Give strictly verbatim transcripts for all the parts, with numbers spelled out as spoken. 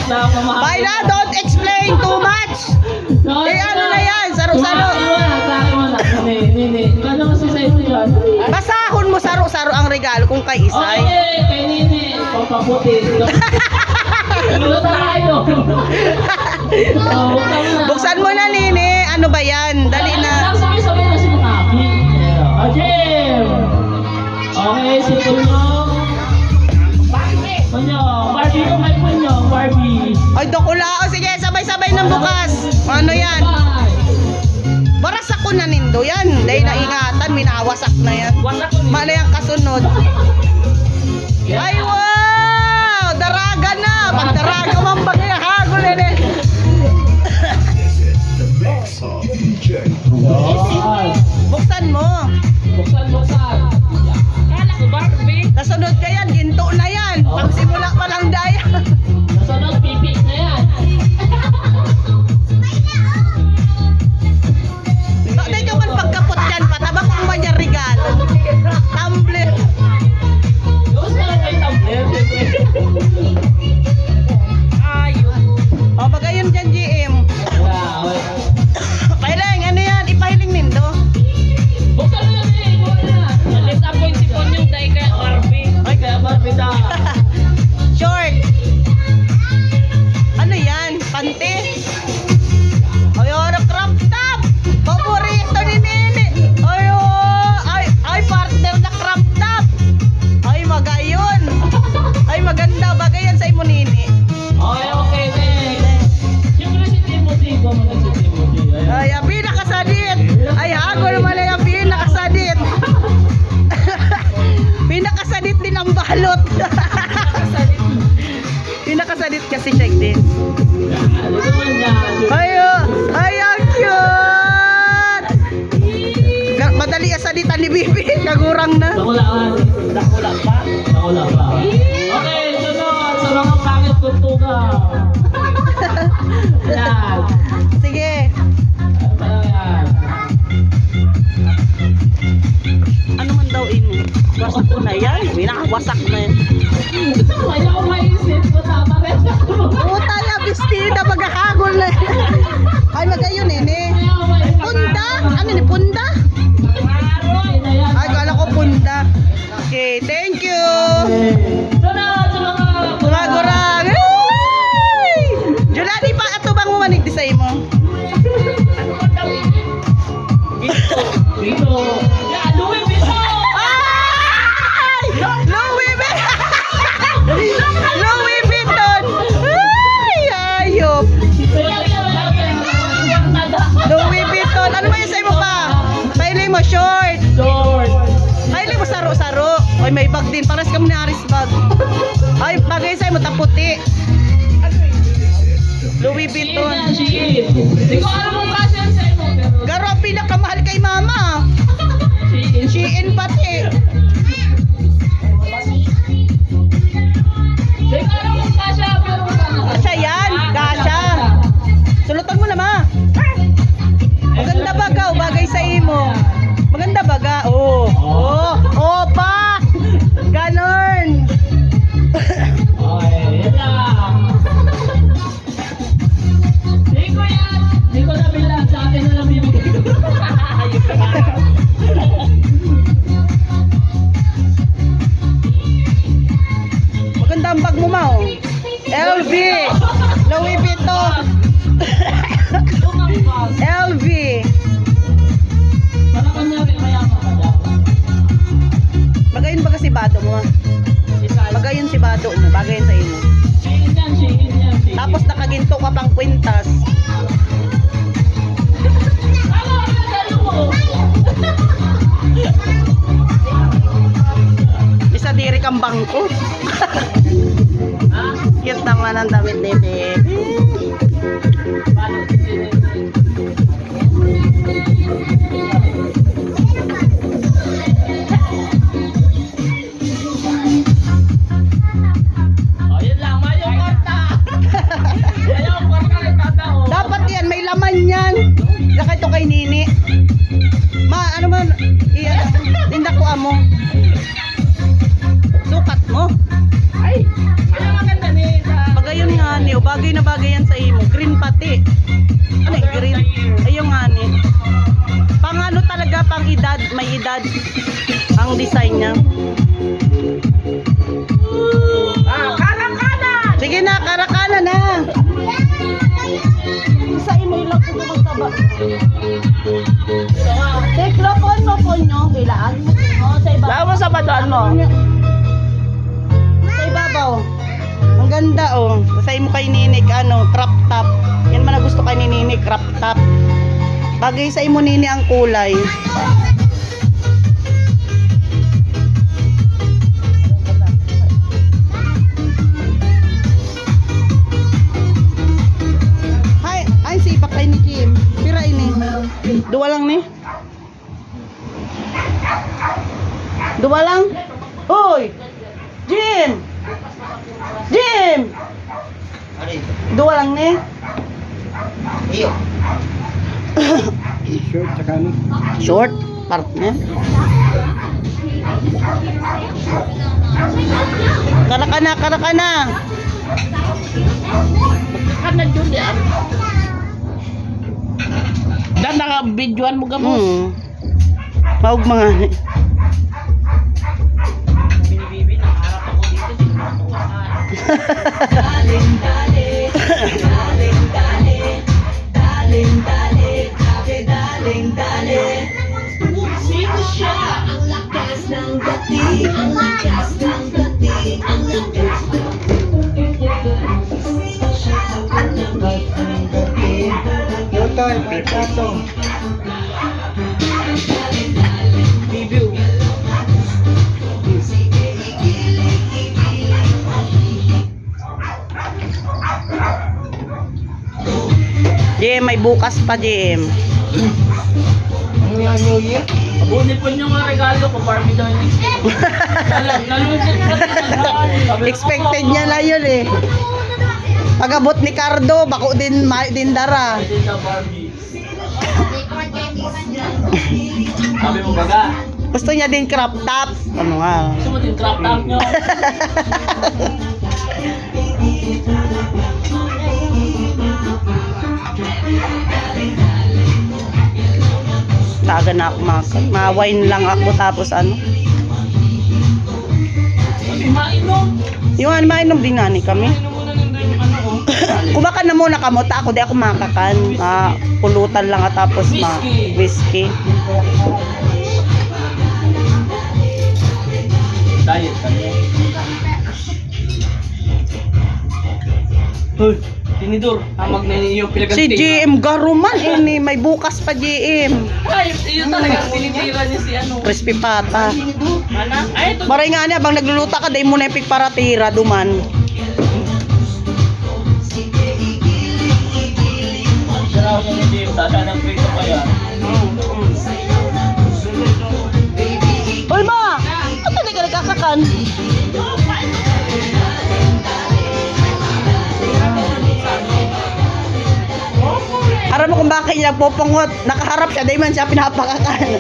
Baila, don't explain too much. Eh, ano na yan? Saro-saro. Basahon mo saro-saro ang regalo kung kay Isay. Okay, kay Nini. Papaputi. Ano tayo? Buksan mo na, Nini. Ano ba yan? Dali na. Sabay-sabay na si Mami. Okay, si Punyong. Punyong, Barbie ko kay Punyong, Barbie. Ay, dakula. O, sige, sabay-sabay ng bukas. Ano yan? Baras ako na nindo yan. Dahil naingatan, minawasak na yan. Wasak ko. Mali ang kasunod. Ay, wow! Daraga na! Pag daraga man, bagay hagol yan eh. Buksan mo. Buksan, buksan. Kala ko Barbie. Nasunod ka yan, ginto na yan. Oh. Pagsimula pa lang daya. Nasunod, pipi na yan. Bakit ka man pagkapot yan? Pataba kung ba niya regalo? Tumbler. Gusto ko may tumbler, siyempre. Ayun. O, bagay yun dyan, G M. Wala, wala. Pahiling, ano yan? Ipahiling nindo. Buksan mo na, Dre. Ikuha na. Na-disappoint si Ponyong dahil kaya Barbie. Ay, kaya Barbie na. Short. Ano yan? Panty? Ay, ano, crop top? Paborito ni Nini. Ay, oh. Ay, ay, partner na crop top. Ay, magayon. Ay, maganda. Bagay yan sa imo, Nini. Okay, okay, next. Siyempre si Timothy, common na si Timothy. Ayun. Ay, ang pinakasadit. Ay, hagol man ay ang pinakasadit. Pinakasadit din ang balot. Pinakasadit. Pinakasadit kasi siya din. Ano naman yan? Ay, oh. Ay, ang cute. Ga-, madali ang saditan ni Bibi. Nagurang na. Nakulaan. Nakula pa? Nakula pa. Okay, sunod sa mga pangit tuntugan. Yan. Sige. Ano ba yan? Ano man daw ini? Wasak ko na yan. Minawasak na yan. Wala akong maisip. Matama rin ako. Puta na, bestida, maghahagol na yan. Ay, magayon, ini. Punda? Ano ni, punda? Ay, kala ko punda. Okay, thank you. Sunod sa mga Mga gurang. Ay! Julani pa, ato bang umanig di sa imo? Vito. Vito. Yeah, Louis Vuitton. Ay! Louis Vuitton! Louis Vuitton! Ay, ayop! Louis Vuitton. Ano ba yung sa imo pa? Paili mo, short. Short. Paili mo, saro-saro. Oy, may bag din. Pares kamo ni Aris bag. Ay, bagay sa imo, taputi. Louis Vuitton. Shein yan, Shein. Di ko alam kung kasya sa imo, pero Garo, ang pinakamahal kay mama. Shein. Shein pati. Di ko alam kung kasya, pero kasya. Kasya yan, kasya. Sulutan mo na, ma. Maganda baga, o, bagay sa imo. Maganda baga, o. O, o, pa! Ganon. Okay, yan lang. Di ko yan. Di ko na bilang. Sa akin na lang bibigay ko. Maganda ang bag mo, ma, o. L V. Louis Vuitton. L V. Para kunyari, mayaman ka daw. Magayon ba kasi bado mo? Isa. Magayon si bado mo. Bagay sa imo. Shein yan, Shein yan, Shein. Tapos nakaginto ka pang kwintas. Ano ang nagano mo? Isa diri kang bangko. Cute naman ang damit ni baby. O, yun lang. Mayo kwarta. Mayo kwarta, nagtatao. Dapat yan, may laman yan. Lakay to kay Nini. Ma, ano man, i-, tinda ko amo. Sukat mo. Ay, ano maganda ni sa Pagayon nga ni, o, Bagay na bagay yan sa imo. Green pati. Ano yung green? Ayun nga ni. Pang ano talaga, pang edad, may edad ang design niya. Ah, karakana! Sige na, karakana na. Sa imo ilang ko naman sa ba? Tiklopon mo po nyo, bilaan mo po, sa iba. Lahat mo sa baduan mo. Sa ibabaw. Ang ganda, oh. Sa imo kay Nini, ano, crop top. Yan man ang gusto kay ni Nini, crop top. Bagay sa imo, Nini, ang kulay. Hay, ay, si iba kay ni Kim. Pira ini? Duwa lang ni? Duwa lang? Hoy! Jim! Jim! Ano yun? Duwa lang ni? Iyo. Short, tsaka ano? Short, partner. Kara ka na, kara ka na. Ka na, Julian. Dan, naka-videoan mo gabos. Hmm. Maog mga ni. Your time, my plato. J M, may bukas pa, J M. Ano nga, New Year? Abunipon yung mga regalo ko, Barbie daw yung Nalungkot pa rin. Expected niya na yun eh. Pag-abot ni Cardo, bako din, may din dara. Pwede na Barbie. Sabi mo baga? Gusto niya din crop top. Ano nga? Gusto mo din crop top nyo? Taga na ako, mga, mga wine lang ako, tapos ano. Sabi, mainom. Yung ano, mainom din na ni kami. Mainom mo na lang doon yung ano, oh. Kumakan na muna kamo, ta ako, di ako makakan. Ah, pulutan lang at tapos ma-, whiskey. Diet kami. Hoy, tinidor, hamag na ninyo. Si pinagkakatiran. J M Garuman, ini, may bukas pa, J M. Ay, yun talaga, tinitira niya si ano. Crispy pata. Mana? Ay, ito. Maray nga niya, bang nagluluto ka, dahil mo na yung pigparatira, duman. Saraw niya ni Jim, tata ng prito pa yan. Uy, ma! Ano di ka nagkakakan? Aram mo kung bakit niya nagpupungot? Nakaharap siya, dahil man siya pinapakakan.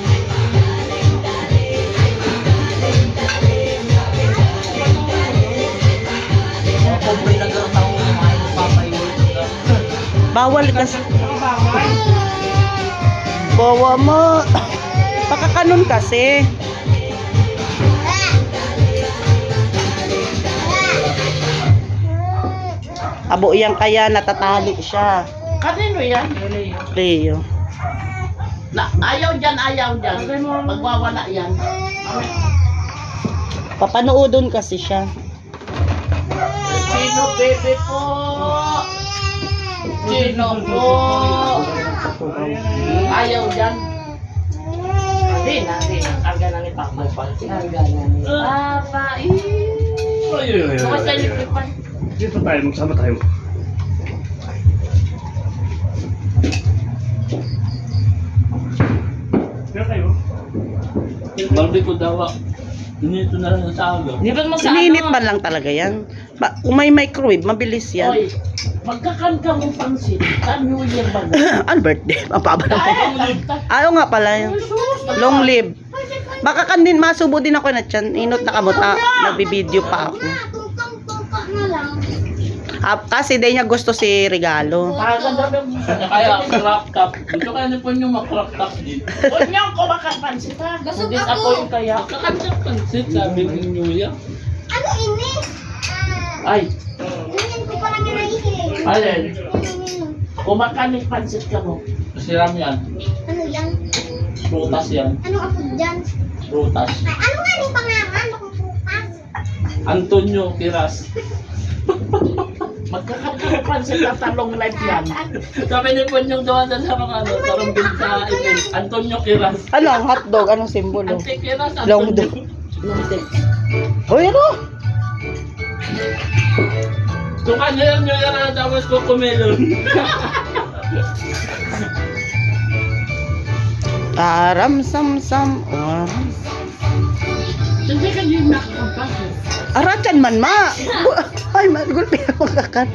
Bawal kasi. Bawa mo. Pakakanon kasi. Abo yan kaya natatali siya. Kanino yan? Leo. Na, ayaw dyan, ayaw dyan. Magwawala yan. Papanuudon kasi siya. Chino, bebe po. Chino po. Ayaw dyan. Di na, di na. Karga na ni Papa. Karga na ni Papa. Ih. Ay, ay, ay, ay, ay. Dito tayo, magsama tayo. Kaya kayo? Barbie ko daw, ah. Dito na lang sa aga. Di ba mo sa Iniinit ano? Man lang talaga yan. Ba, kung may microwave, mabilis yan. Oy, magkakan ka mo pansit. Sa New Year ba? Ang birthday, ang pababa. Ay, Ayaw nga pala yun. Jesus. Long live. Baka kan din, masubo din ako na tiyan. Inot na kamuta. Nagbibideo pa ako. Tungkang-tungkang na lang. Ah, kasi di niya gusto si regalo. Parang ganda ng Kaya crop top. Gusto kaya ni Ponyo mag-crop top din. Ponyo, kumakan pansit, ha? Busog ako. Disappoint kaya. Magkakan pansit, sabi ni Yuya. Ano ini? Ah, Ay, ganyan ko pa naman nahihiling. Alin? Kumakan ng pansit ka mo. Siram yan. Ano yan? Prutas yan. Anong apod dyan? Prutas. Ay, ano nga yung pangalan? Bakong prutas? Antonio Quiras. Magkakapagpansin na talong life yan. Sabi ni Ponyong duwa sa sarong ano, sarong binta, Antonio Quiras. Ano ang hotdog? Anong simbolo? Ante Quiras, Long Antonio. Dog. Hoy, ano? Kung ano yan, yun yan ang tapos ko kumelon. Aram, sam, sam, aram. Hindi ka yun nakakabasa. Aratan man, ma. Bu-, ay, ma, gulpi ako kakan.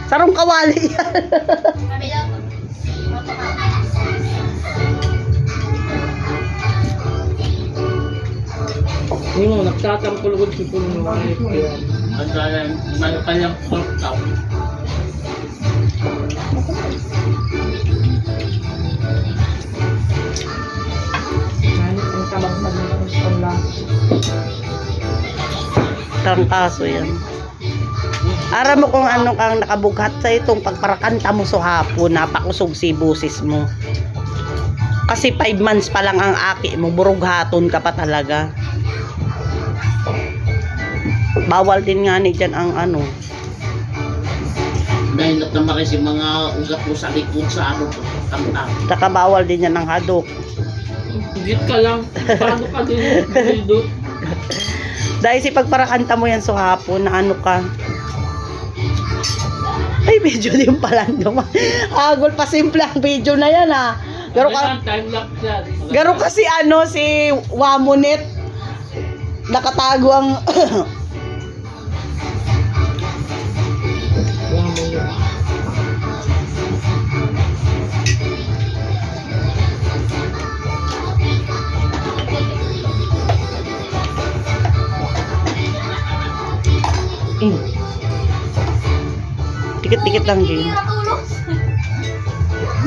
Sarong kawali yan. Hindi mo, nagtatampo lugod si Pulong. Ang kaya, may kayang pork chop. Ang tabag na dito, ang lang. Trangkaso yan. Aram mo kung ano kang nakabughat sa itong pagparakanta mo sa hapon, napakusog si boses mo. Kasi five months pa lang ang aki mo, burughaton ka pa talaga. Bawal din nga ni dyan ang ano, Dahil natamari si mga ugat mo sa likod sa ano, kanta. Tsaka bawal din yan ang hadok. Git ka lang. Paano ka din dito? Dahil si pagparakanta mo yan sa hapon, na ano ka. Ay, video din pala naman. Agol pa simple ang video na yan, ah. Garo ka, Kailangan time lapse yan. Garo kasi ano, si Wamonit, nakatago ang Mm. Dikit-dikit lang, Jim.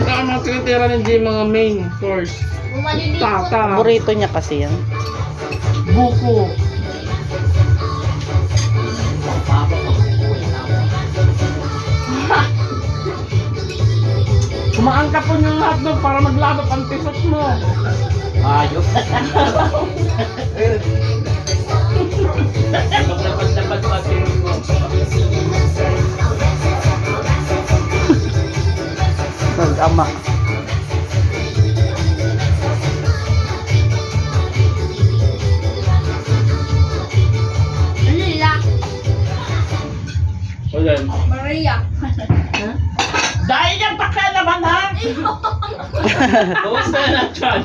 Baka mga tinitira ni Jim, mga main course. Tata. Paborito niya kasi yan. Buko. Kumain ka po ng hotdog para maglabak ang tisot mo. Ayos. Maglapad-lapad pa, tingin mo. Nag-ama. Ano nila? Ayan. Maria. Dahil yung pakialaman, ha? Kumusta na, Chan?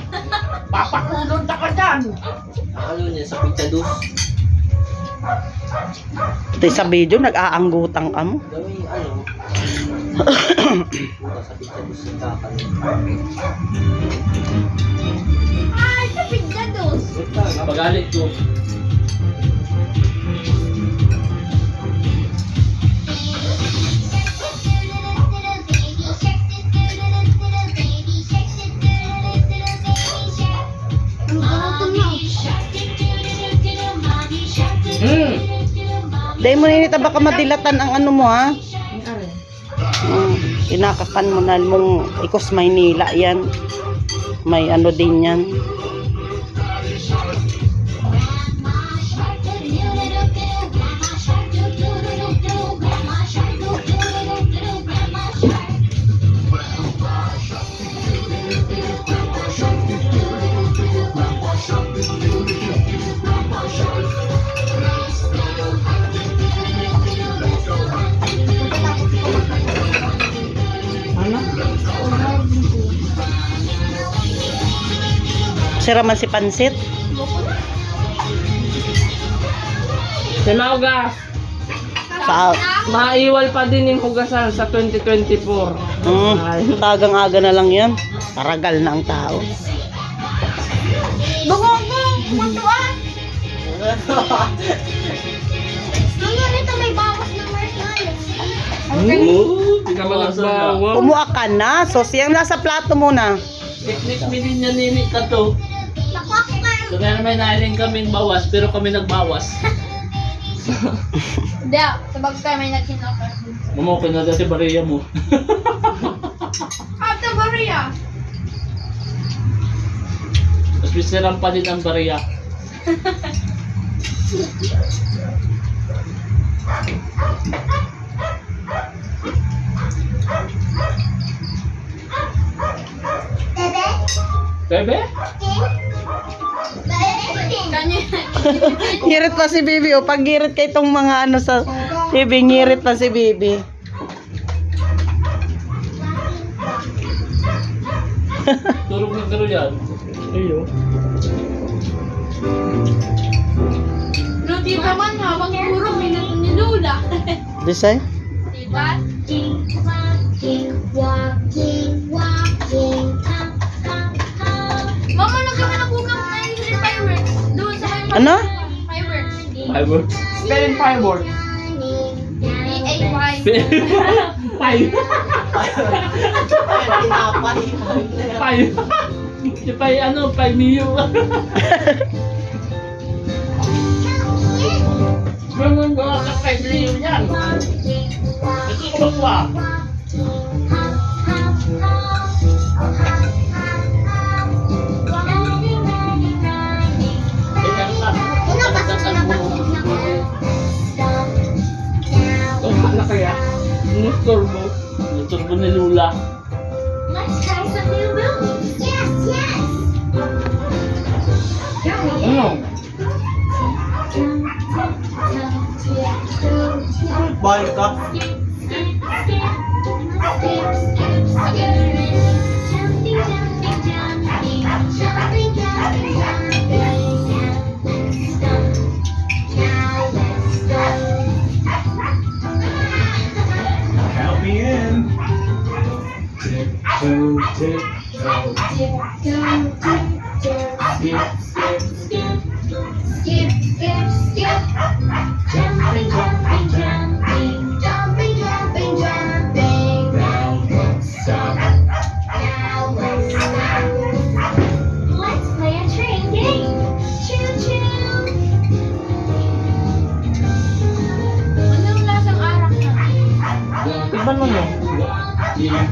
Papakulon na ka dyan. Ano niya, sa pizza dos? Pati sa video, nag-aanggutan ka mo. Gawin, ano? Puta, sa pizza dos yung kakan. Ay, sa pizza dos. Pag-alit ko. Ang gutom na. Mm. Dahil mo na init, baka madilatan ang ano mo, ha? Ang are. Mm. Kinakakan mo na mong ikos Maynila yan. May ano din yan. Ano? Sira man si pansit. Sinauga. Sa Maiwal pa din yung hugasan sa twenty twenty-four. Mm, Ay. Tagang-aga na lang yan. Paragal na ang tao. Bukong ko, muntuan. Ano nito, may bawas na marshmallow? Oo, pinawasan na. Kumuha ka na. So, siyang nasa plato mo na. Teknik mi din yan, nini ka to. So, meron may nailing kaming bawas, pero kami nagbawas. Hindi, sabag tayo may naghinok. Mamo, kinada si Maria mo. Ate Maria! Mas misterang pa din ang Maria. Bebe? Kanya. Ngirit pa si Bibi, oh. Pag ngirit kay itong mga ano sa T V, ngirit pa si Bibi. Turog na garo yan. Iyo. Pero di ba man, habang turog, minat ni Lola. Disay? Diba? Mama, nagkakanak ko kang fireworks. Doon sa highway. Ano? Fireworks. Fireworks. Spelling fireworks. P A Y. Pay. Pay. Si Pay ano, Pay Mio. Ganun ba sa Pay Mio yan? Ito ko ba? Tama na kaya? Motor mo. Motor mo ni Lula. Let's try some new moves. Yes, yes. Here we go. Ano? Balik ka. Count me in. Tiptoe, tiptoe. Skip, skip, skip. Skip, skip, skip. Jumping, jumping, jumping. Jumping, jumping, jumping. Now let's stop. Now let's stop. Let's play a train game. Choo choo. Anong lasang arak na? Tikman mo, no? Diyan.